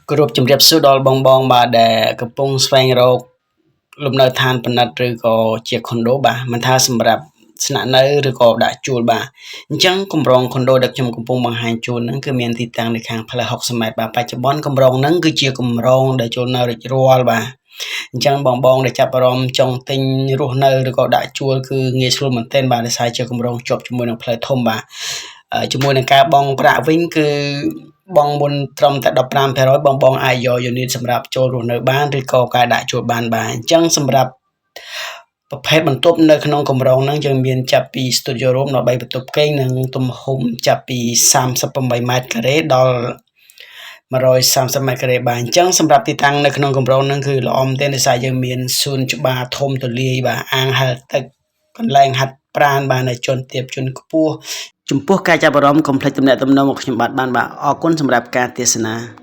គោរពជំរាបសួរដល់បងបងបាទដែលកំពុងស្វែងរកលំនៅឋានពិនិត្យឬក៏ជាខុនដូបាទមិនថាសម្រាប់ស្នាក់នៅឬក៏ដាក់ជួលបាទអញ្ចឹងគម្រោងខុនដូដែលខ្ញុំកំពុងបង្ហាញជូនហ្នឹងគឺមានទីតាំងនៅខាងផ្លូវ60ម៉ែត្របាទបច្ចុប្បន្នគម្រោងហ្នឹងគឺជាគម្រោងដែលចូលនៅរួចរាល់បាទអញ្ចឹងបងបងដែលចាប់អារម្មណ៍ចង់ទិញរស់នៅឬក៏ដាក់ជួលគឺងាយស្រួលមែនទែនបាទដោយសារជាគម្រោងជាប់ជាមួយនឹងផ្លូវធំបាទជាមួយនឹងការបង់ប្រាក់វិញគឺបងមុនត្រឹមតែ15%បងបងអាចយក unit សម្រាប់ចូលរស់នៅបានឬក៏ការដាក់ជួលបានបាទអញ្ចឹងសម្រាប់ប្រភេទបន្ទប់នៅក្នុងគម្រោងហ្នឹងយើងមានចាប់ពី studio room ដល់3បន្ទប់គេងនិងទំហំចាប់ពី38ម៉ែត្រការ៉េដល់130ម៉ែត្រការ៉េបាទអញ្ចឹងសម្រាប់ទីតាំងនៅក្នុងគម្រោងហ្នឹងគឺល្អមែនទែនដោយសារយើងមានសួនច្បារធំទូលាយបាទអាងហែលទឹកកន្លែងហាត់ប្រាណបាទនៅជនទាបជនខ្ពស់ចំពោះការចាប់អារម្មណ៍កុំភ្លេចទំនាក់ទំនងមកខ្ញុំបាទបានបាទអរគុណសម្រាប់ការទស្សនា។